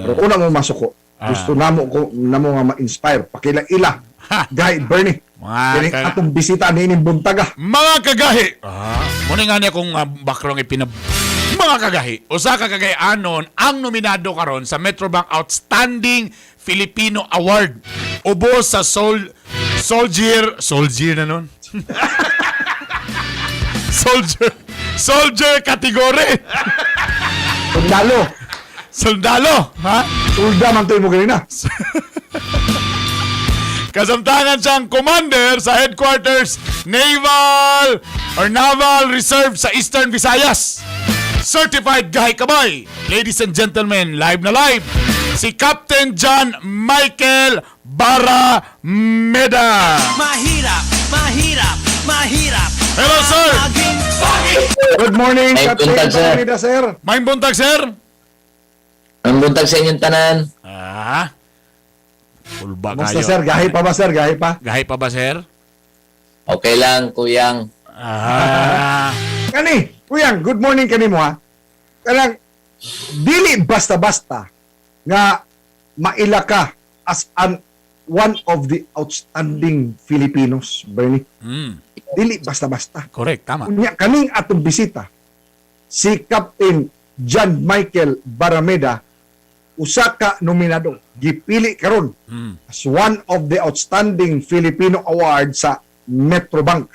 Pero una mo masuko. Gusto namo ko namo nga ma-inspire. Pakila-ila. Ha! Gahi Bernie. Mga Kining atong bisita niining buntaga. Mga kagahi. Muna nga niya kung background ipinab. Mga kagahi. Usa ka kagayanon ang nominado karon sa Metrobank Outstanding Filipino Award. Ubos sa Soldier, soldier na nun. Soldier soldier category. Sundalo. Sundalo, ha? Sulda man to mo ganina. Kasamtangan siyang commander sa headquarters Naval or Naval Reserve sa Eastern Visayas. Certified Gahi Kabay. Ladies and gentlemen, live na live, si Captain John Michael Barameda. Mahirap, mahirap, mahirap. Hello, sir. Maging Good morning, Ay, Captain buntag, sir. Barameda, sir. Maayong buntag, sir. Ang buntag sa inyong tanan. Ah. Kulba Kumusta, kayo. sir? Gahi pa ba, sir? Gahi pa? Gahi pa ba, sir? Okay lang, kuyang. Kani, kuyang, good morning kanimo ha. Kanang dili basta-basta nga maila ka as an one of the outstanding Filipinos, Bernie. Dili basta-basta. Correct, tama. Unya kaning atong bisita si Captain John Michael Barameda, usa ka nominado, gipili karon as one of the outstanding Filipino award sa Metrobank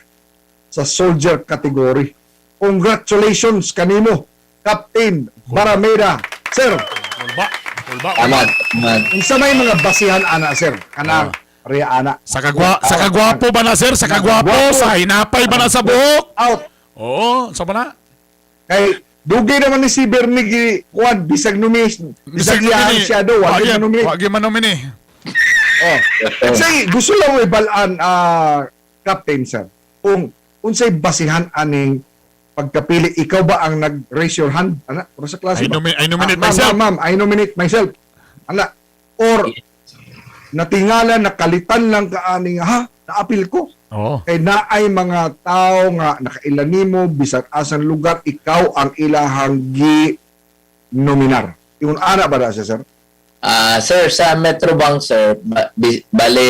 sa soldier category. Congratulations kanimo, Captain Barameda. Sir, Kulba. Kulba. Tama, tama. unsa may mga basihan ana, sir? Kanang ria ana. Sa kagwapo ba na, sir? Sa kagwapo, Kagwapo. sa hinapay ba na sa buhok? Out. Oo, sa ba na? Kay dugay naman ni si Bernie gi kuan bisag nominate, bisag iyang siya do, wa gyud nominate. Wag man nomine. Oh. Say, gusto lang mo ibalaan, Captain, sir, kung unsay basihan aning pagkapili, ikaw ba ang nag-raise your hand? Ana, pero sa klase ba? I nominate Ah, ma'am, myself. Ma'am, ma'am, I nominate myself. Ana, or natingala, nakalitan lang ka aning, ha, naapil ko. Oo. Kay naay mga tao nga nakaila nimo bisag asang lugar, ikaw ang ilahang gi nominar. Ingon ana ba na siya, sir? Ah, sir, sa Metrobank, sir, bale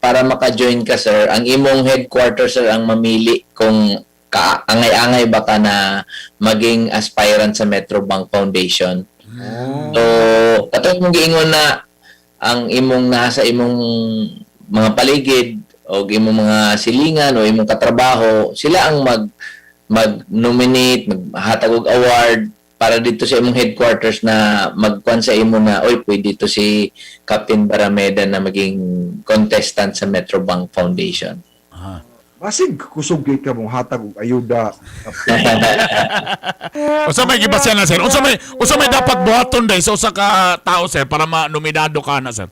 para maka-join ka, sir, ang imong headquarters, sir, ang mamili kung kaangay-angay ba ka na maging aspirant sa Metrobank Foundation. So, katong mong giingon na ang imong nasa imong mga paligid o imong mga silingan o imong katrabaho, sila ang mag-nominate, maghatag og award para dito sa imong headquarters na magkuan sa imo na, oy, pwede to si Captain Barameda na maging contestant sa Metrobank Foundation. Basig kusog kay ka mong hatag og ayuda. Unsa may gibasihan na, sir? Unsa may dapat buhaton day sa usa ka tao, sir, para manominado ka na, sir?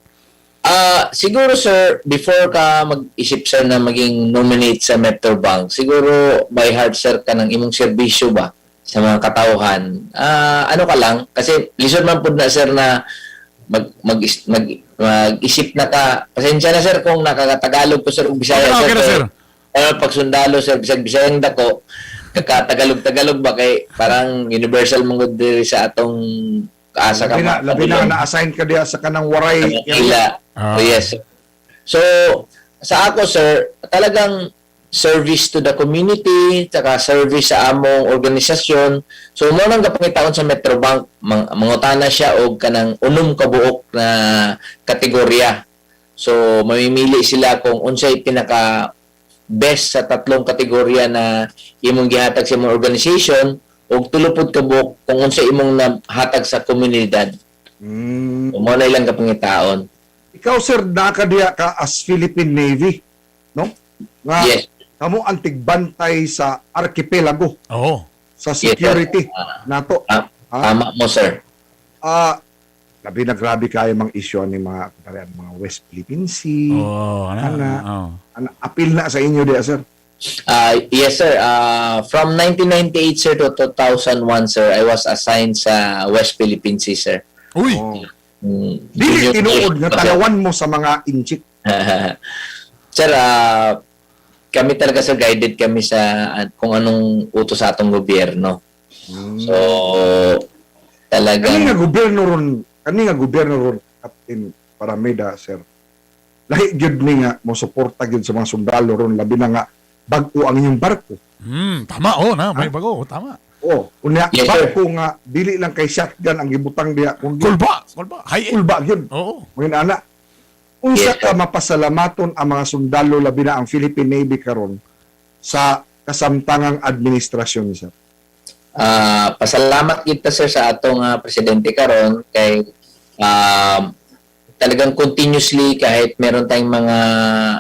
Ah, siguro, sir, before ka mag-isip, sir, na maging nominate sa Metrobank, siguro by heart, sir, ka ng imong serbisyo ba sa mga katawhan. Ah, ano ka lang kasi lisod man pud na, sir, na mag mag mag mag-isip na ka. Pasensya na, sir, kung nakakatagalog ko, sir, ug Bisaya. Okay na, sir. Pero pag sundalo, sir, bisag Bisayang dako, katagalog Tagalog ba kay parang universal man gud diri sa atong kaasa ka Labi na na-assign ka diha sa kanang waray. Manila. Oh, yes. So, sa ako, sir, talagang service to the community, tsaka service sa among organisasyon. So, mo nang gapangitaon sa Metrobank, mangutana siya og kanang 6 ka buok na kategorya. So, mamimili sila kung unsay pinaka best sa tatlong kategorya na imong gihatag sa imong organization ug 3 pod ka buok kung unsay imong nahatag sa komunidad. So, mo na ilang kapangitaon. Ikaw, sir, naa diha ka as Philippine Navy, no? Nga Yes. kamo ang tigbantay sa archipelago sa Yes, sir. security nato. Ah, tama mo, sir. Ah, labi na grabe kayo mga issue ni mga kumpare, ang mga West Philippine Sea. Oo, ano? Ana. Oo. Ana, apil na sa inyo diha, sir. Ah, yes, sir. Ah, from 1998, sir, to 2001, sir, I was assigned sa West Philippine Sea, sir. Uy. Oh. Junior Dili tinuod nga sir. talawan mo sa mga inchik. Sir, kami talaga, sir, guided kami sa kung anong utos sa atong gobyerno. So, Kani talagang nga gobyerno ron, Kani nga gobyerno ron, Captain Parameda, sir. Lahi gyud ni nga mo suporta gyud sa mga sundalo ron, labi na nga bag-o ang inyong barko. Tama oh na, may bago, tama. Oh, unya Yes, sir. barko nga dili lang kay shotgun ang gibutang diha kundi Kulba, kulba. High end. kulba gyud. Oo. Ngayon ana, unsa Yes, ka sir. mapasalamaton ang mga sundalo, labi na ang Philippine Navy karon sa kasamtangang administrasyon, sir? Pasalamat kita, sir, sa atong presidente karon kay talagang continuously, kahit meron tayong mga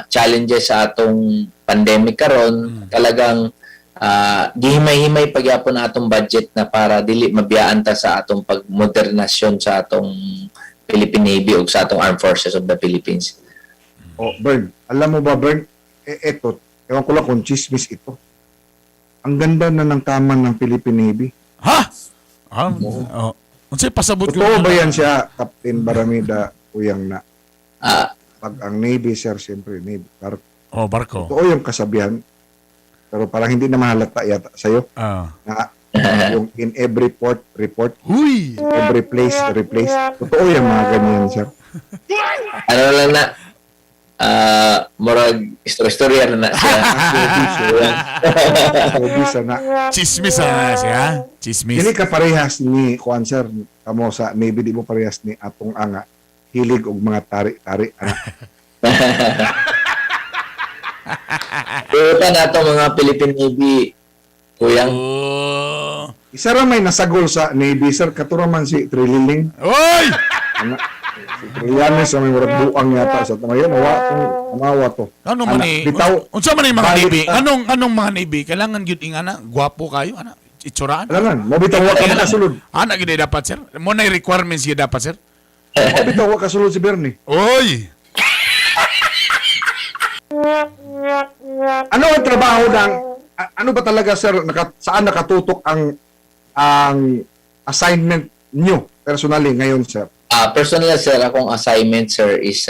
challenges sa atong pandemic karon, talagang gihimay-himay pagyapon na atong budget na para dili mabiyaan ta sa atong pagmodernasyon sa atong Philippine Navy o sa atong Armed Forces of the Philippines. Oh, Bern, alam mo ba, Bern, eto, ewan ko lang kung chismis ito. Ang ganda na ng kama ng Philippine Navy. Ha? Ah, oh. Unsay pasabot ko? Totoo ba yan siya, Captain Baramida, uyang na? Pag ang Navy, sir, siyempre, Navy. Pero Oh, barko. totoo yung kasabihan, pero parang hindi na mahalata yata sa'yo na yung in every port, report, Huy. every place, replace. Totoo yung mga ganyan, sir. Ano lang na, murag istorya na na siya. Showbiz na. Chismis ah siya. Chismis. Dili ka parehas ni Juan, sir, kamo sa Navy, di mo parehas ni atong anga hilig og mga tari-tari ana. Pero pa na itong mga Philippine Navy, kuyang. Oh. Isa ra may nasagol sa Navy, sir, katura man si Trililing. Oy! Ana. Si Trillanes sa may murag buang yata sa tamayon, wa tong amawa to. Ano man Ana, ni? Bitaw. Unsa man ni mga Balik Navy? ta. Anong mga Navy? Kailangan gyud ing ana, gwapo kayo ana, itsuraan. Alangan, mo bitaw wa ka makasulod. Ana gyud ay dapat, sir. Mo na requirements gyud dapat, sir. Mo bitaw wa kasulod si Bernie. Oy! Ano ang trabaho ng ano ba talaga, sir, saan nakatutok ang assignment nyo personally ngayon, sir? Personal, sir, akong assignment, sir, is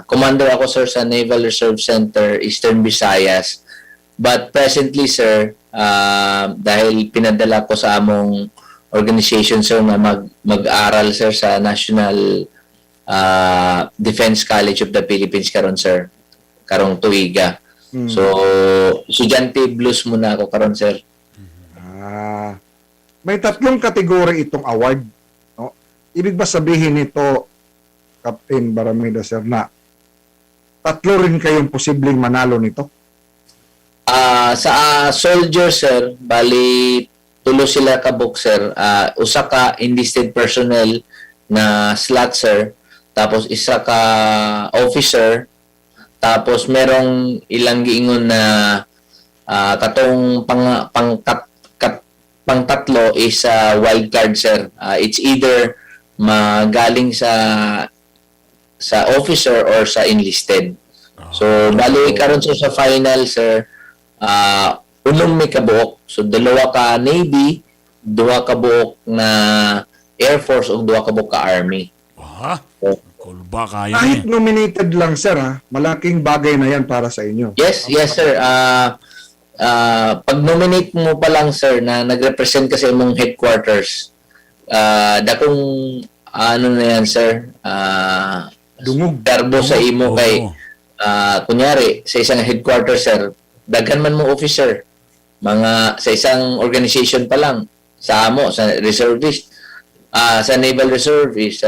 commander ako, sir, sa Naval Reserve Center, Eastern Visayas. But presently, sir, dahil pinadala ko sa among organization, sir, na mag-aral, sir, sa National Defense College of the Philippines karon, sir, karong tuiga. So, estudyante blues muna ako karon, sir. Ah, may tatlong kategory itong award. No? Ibig ba sabihin nito, Captain Baramida, sir, na tatlo rin kayong posibleng manalo nito? Sa soldier, sir, bali tulo sila ka boxer, usa ka enlisted personnel na slot, sir, tapos isa ka officer, tapos merong ilang giingon na katong pang pang kat, kat, pangtatlo is wild card, sir. It's either magaling sa officer or sa enlisted. So, bali karon, sir, sa final, sir, unom may kabuok. So, dalawa ka Navy, duha ka buok na Air Force ug duha ka buok ka Army. Ha? Kulba kayo Kahit ni. nominated lang, sir, ha, malaking bagay na yan para sa inyo. Yes, sir. Pag nominate mo pa lang, sir, na nag-represent ka sa imong headquarters, dakong ano na yan, sir, Dungog. garbo sa imo Oo. kay kunyari sa isang headquarters, sir, daghan man mo officer, mga sa isang organization pa lang, sa amo sa reservist, sa Naval Reserve is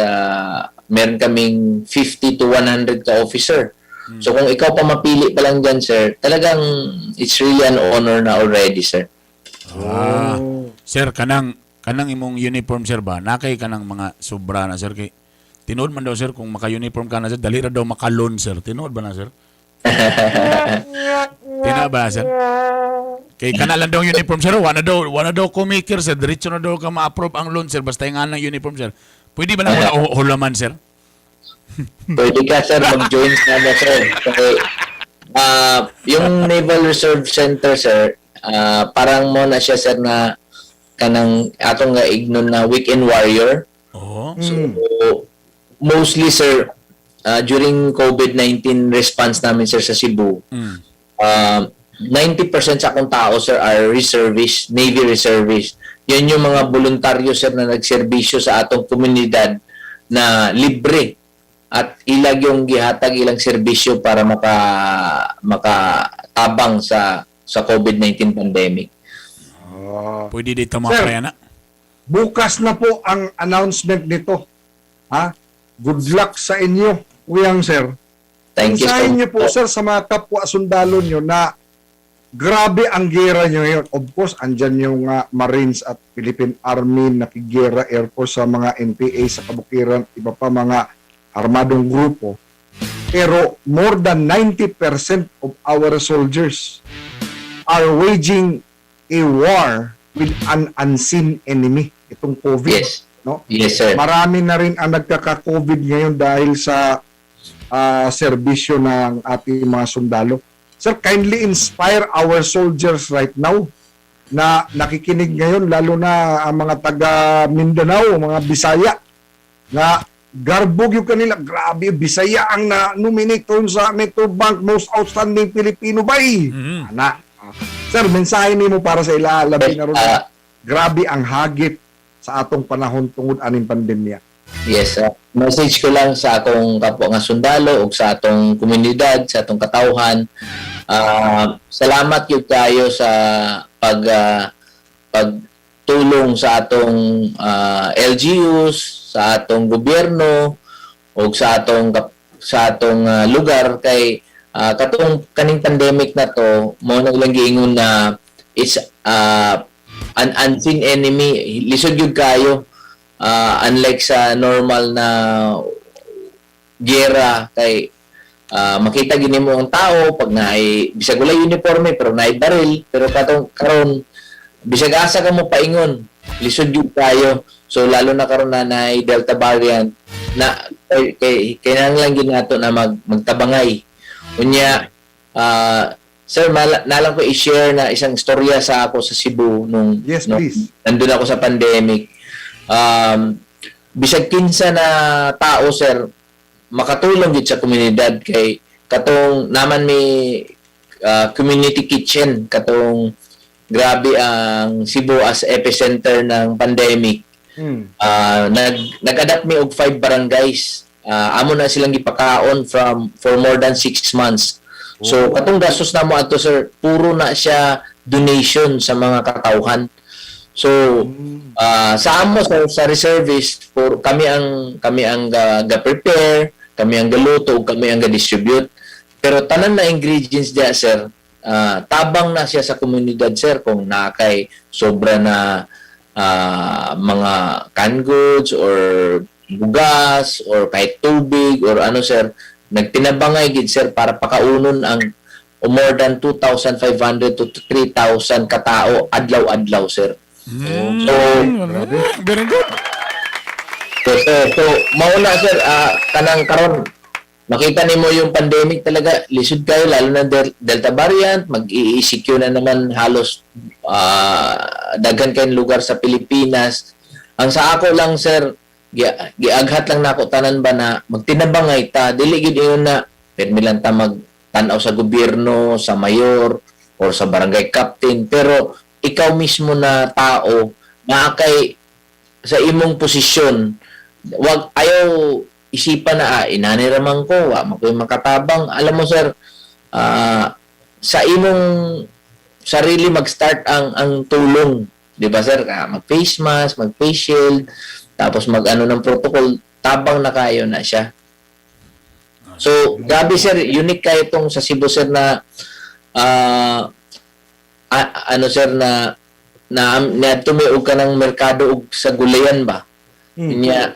meron kaming 50 to 100 ka officer. So kung ikaw pa mapili pa lang dyan, sir, talagang it's really an honor na already, sir. Ah. Sir, kanang kanang imong uniform, sir, ba? Nakay kanang mga sobra na, sir, kay tinuod man daw, sir, kung maka-uniform ka na, sir, dali ra daw makalon, sir. Tinuod ba na, sir? Tina ba, sir? Kay kana lang daw ang uniform, sir, wa na daw kumikir, sir. Diretso na daw ka ma-approve ang loan, sir, basta yung anang uniform, sir. Pwede ba na wala hulaman, sir? Pwede ka, sir, mag-join sa ano, sir. Kasi, yung Naval Reserve Center, sir, parang mo na siya, sir, na kanang atong nga ignon na weekend warrior. Oo. So, mostly, sir, during COVID-19 response namin, sir, sa Cebu, 90% sa akong tao, sir, are reservist, Navy reservist. Yan yung mga voluntaryo, sir, na nagserbisyo sa atong komunidad. na libre at ilag yung gihatag ilang serbisyo para makatabang sa COVID-19 pandemic. Ah. Pwede dito Sir. mga na. Bukas na po ang announcement nito. Ha? Good luck sa inyo, Kuyang Sir. Thank you so Mensahe niyo po, much. sir, sa mga kapwa sundalo niyo na grabe ang gera niyo ngayon. Of course, andyan yung Marines at Philippine Army, nakigera, Air Force sa mga NPA sa kabukiran, iba pa mga armadong grupo. Pero more than 90% of our soldiers are waging a war with an unseen enemy, itong COVID. No? Yes, sir. Marami na rin ang nagkaka-COVID ngayon dahil sa serbisyo ng ating mga sundalo. Sir, kindly inspire our soldiers right now na nakikinig ngayon, lalo na ang mga taga Mindanao, mga Bisaya, na garbog yung kanila. Grabe, Bisaya ang na-nominate doon sa Metrobank Most Outstanding Filipino bay. Ana. Sir, mensahe nimo para sa ila, labi na ron. Grabe ang hagit sa atong panahon tungod aning pandemya. Yes, sir. Message ko lang sa akong kapwa nga sundalo ug sa atong komunidad, sa atong katawhan. Salamat gyud kayo sa pagtulong sa atong LGUs, sa atong gobyerno ug sa atong lugar kay katong kaning pandemic na to mo na ilang giingon na it's an unseen enemy. Lisod gyud kayo, unlike sa normal na gera kay makita gini mo ang tao pag naay bisag walay uniforme pero naay baril, pero katong karon bisag asa ka mo paingon, lisod gyud kayo. So lalo na karon na naay Delta variant na kay kinahanglan gyud nato na magtabangay. Unya, sir, nalang ko i-share na isang istorya sa ako sa Cebu nung Yes, nung please. nandun ako sa pandemic. Bisag kinsa na tao, sir, makatulong gid sa komunidad kay katong naman may community kitchen. Katong grabe ang Cebu as epicenter ng pandemic. Nag-adapt mi og five barangays. Amo na silang gipakaon from for more than 6 months. So katong gastos namo ato, sir, puro na siya donation sa mga katawhan. So sa amo sa reservist for kami ang ga-prepare, kami ang galuto ug kami ang ga-distribute. Pero tanan na ingredients diya, sir, tabang na siya sa komunidad, sir, kung naa kay sobra na mga canned goods or bugas or kahit tubig or ano, sir, nagtinabangay gid, sir, para pakaunon ang more than 2,500 to 3,000 katao adlaw-adlaw, sir. So, Grabe. Very good. So mauna, sir, kanang karon makita nimo yung pandemic talaga lisod kayo, lalo na Delta variant, mag-ECQ na naman halos daghan kayong lugar sa Pilipinas. Ang sa ako lang, sir, giaghat lang nako tanan ba na magtinabangay ta, dili gid ingon na permi lang ta magtan-aw sa gobyerno, sa mayor or sa barangay captain, pero ikaw mismo na tao naa kay sa imong posisyon, wag ayaw isipan na inani raman ko, wa man ko'y makatabang. Alam mo, sir, sa imong sarili mag-start ang tulong, di ba, sir? Mag face mask, mag face shield, tapos mag ano ng protocol, tabang na kayo na siya. So grabe, sir, unique kayo itong sa Cebu, sir, na ano, sir, na na na og ka ng merkado og sa gulayan ba. Niya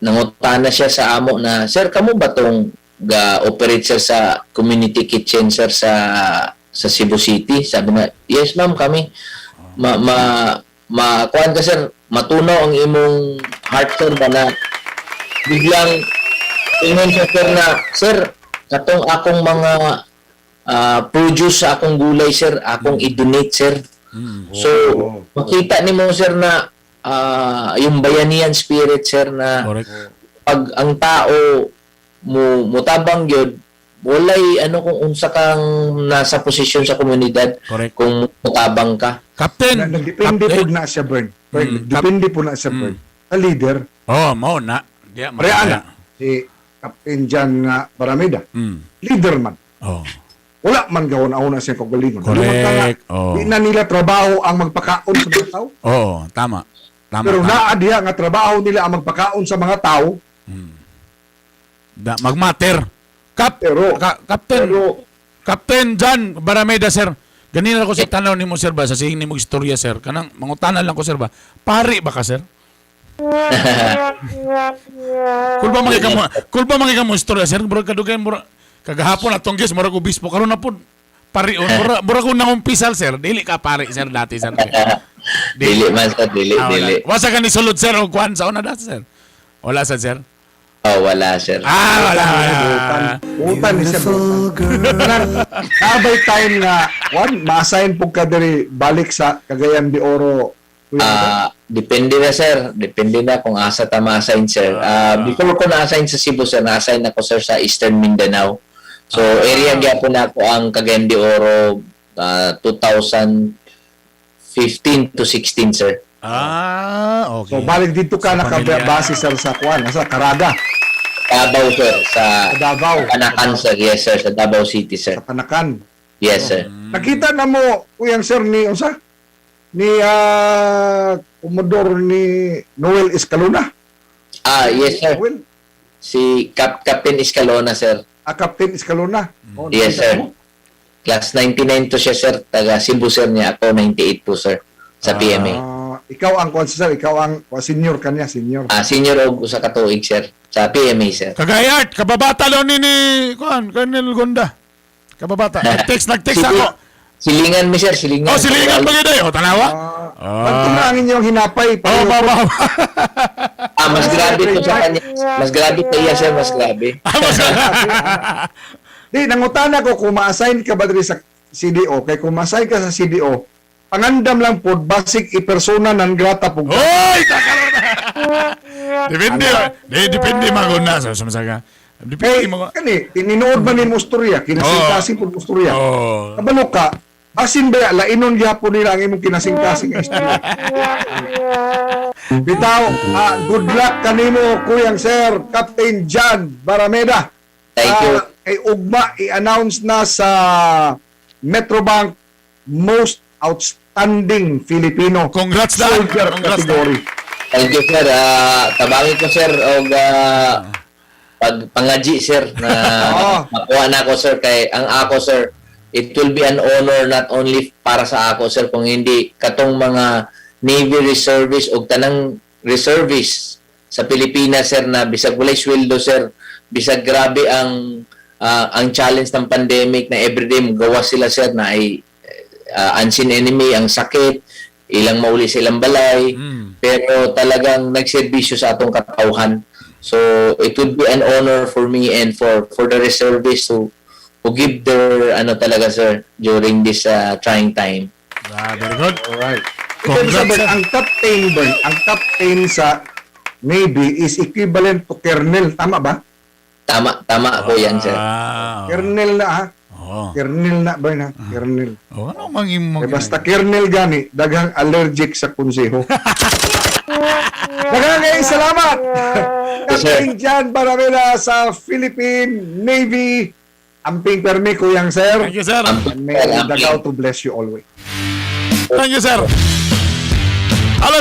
nangutana siya sa amo na, "Sir, kamo ba tong ga operate, sir, sa community kitchen, sir, sa Cebu City?" Sabi na, "Yes, ma'am, kami." Ma ma ma kuan ka, sir, matunaw ang imong heart, sir, ba na biglang ingon siya, sir, na, "Sir, katong akong mga produce sa akong gulay, sir, akong i-donate, sir." So, makita nimo, sir, na yung bayanihan spirit, sir, na pag ang tao mo mutabang gyud, walay ano kung unsa kang nasa posisyon sa komunidad, kung mutabang ka. Captain. Nagdepende Captain. po na siya, Bern. Bern, Mm. nagdepende po na siya, Bern. A leader. Oh, mao na. Diya, Pareha na si Captain John nga Barameda. Leader man. Wala man gawon una siya kagalingon. Correct. Di na nila trabaho ang magpakaon sa mga tao. Oo, tama. Tama. Pero tama. naa diha nga trabaho nila ang magpakaon sa mga tao. Da, magmater. Captain, Captain John Barameda, sir. Ganina ko sa tanaw nimo, sir, ba sa sihing nimo istorya, sir. Kanang mangutana lang ko, sir, ba. Pari ba ka, sir? Kulba mga mo istorya, sir. Murag kadugay mura kagahapon atong guest murag obispo karon na pud pari on mura mura ko nangumpisal, sir. Dili ka pari, sir, dati, sir. Dili man sir, dili, Ah, wala. dili. Wasa ka ni sulod, sir, og kuan sa una dati, sir. Wala sa sir. Oh, wala, sir. Ah, wala, wala. Butan. Butan ni siya. Butan. Kanang, naabay time nga, one, ma-assign po ka diri balik sa Cagayan de Oro, Kuya Robert? Ah, depende na, sir. Depende na kung asa ta ma-assign, sir. Ah, before ko na-assign sa Cebu, sir, na-assign ako, sir, sa Eastern Mindanao. So area gyapon na ako ang Cagayan de Oro 2015 to 16, sir. Ah, okay. So balik dito ka Sa pamilya. nakabase, sir, sa kuan, sa Caraga, Davao, sir, sa sa Davao, Panacan, sir. Yes, sir, sa Davao City, sir. sa Panacan. Yes, sir. Nakita na mo, kuyang sir, ni unsa? Ni Commodore ni Noel Escalona. Ah, yes, sir. Noel, Si Captain Escalona, sir. Captain Escalona. Oh, Yes, nakita sir. mo? Class 99 to siya, sir. Taga Cebu, sir, niya. Ako, 98 po, sir. Sa PMA. Ah, ikaw ang kuan, sir, ikaw ang kuan, senior kanya, senior. Ah, senior og usa ka tuig, sir. Sa PMA, sir. Kagayart, kababata daw ni kuan, Colonel Gonda. Kababata. Nag-text ako. Silingan mi, sir, silingan. Oh, silingan pa gyud ay. Oh, tanawa. Ah, na ang inyong hinapay. Oh, Pareho ba po. ba. Ah, mas grabe to sa kanya. Mas grabe to iya, sir, mas grabe. Ah, Di, nangutana ko kung ma-assign ka ba diri sa CDO. Kay kung ma-assign ka sa CDO, pangandam lang po, basig i-persona non grata po. Oy, takalo na. Depende, di depende maguna sa sumsaga. Depende Kay, mo. kani, tinuod man ni mo istorya, kinasingkasing po mo istorya. Oh. Kabalo ka, asin ba, lainon gyapon nila ang imong kinasingkasing nga istorya. Bitaw, good luck kanimo, kuyang sir, Captain John Barameda. Thank you. Kay ugma i-announce na sa Metrobank Most Outstanding Filipino Congrats na. Soldier Congrats na. category. Thank you, sir. Ah, tabangin ko, sir, og pag pangaji, sir, na makuha na ako, sir, kay ang ako, sir, it will be an honor not only para sa ako, sir, kung hindi katong mga Navy Reservist og tanang reservist sa Pilipinas, sir, na bisag walay sweldo, sir, bisag grabe ang challenge ng pandemic na everyday gawa sila, sir, na ay unseen enemy ang sakit, ilang mauli sa ilang balay, pero talagang nagserbisyo sa atong katawhan. So it would be an honor for me and for the reservists to give their ano talaga, sir, during this trying time. Ah, very good. Alright. Congrats, Congrats, sir. ang captain, Bern, ang captain sa Navy is equivalent to colonel, tama ba? Tama, tama po yan, sir. Ah. Colonel na ha. Oh. Colonel na ba na? Colonel. Oh, ano mang imong Eh, basta colonel gani, daghang allergic sa konseho. Daghang kay salamat. Yes, sir. Captain John Baramela sa Philippine Navy. Amping permi kuyang sir. Thank you, sir. Amping. And may the God to bless you always. Thank you, sir. Alas